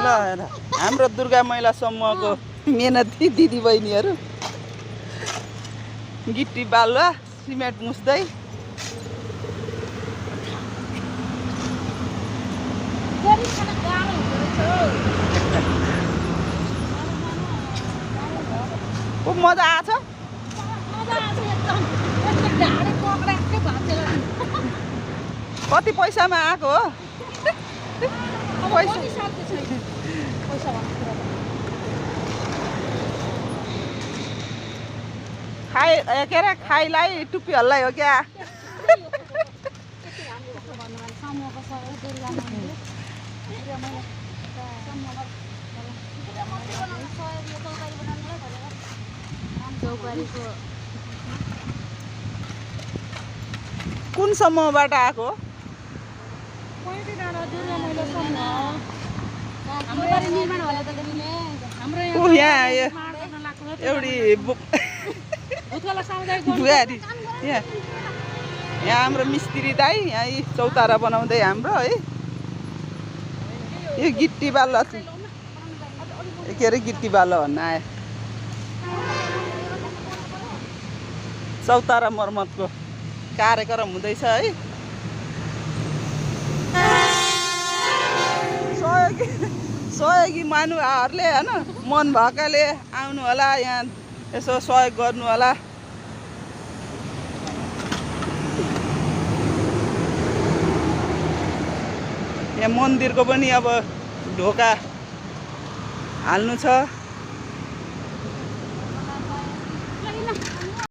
ल हाम्रो दुर्गा महिला समूहको मेहनती दिदीबहिनीहरू गिट्टी बालुवा सिमेन्ट मुस्दै खूब मजा आछ। कति पैसामा आएको हो? खाइ के अरे खाइलाई टुप्पी हल्लाई हो क्या? कुन समूहबाट आएको? यहाँ एउटी बुहारी यहाँ हाम्रो मिस्त्री दाई यहाँ यी चौतारा बनाउँदै हाम्रो है यो गिट्टी बाल्ला के अरे गिट्टी बाल्ला भन्न आयो। चौतारा मर्मतको कार्यक्रम हुँदैछ है। सहयोगी मानुहरूले होइन मन भएकाले आउनु होला, यहाँ यसो सहयोग गर्नु होला। यहाँ मन्दिरको पनि अब ढोका हाल्नु छ।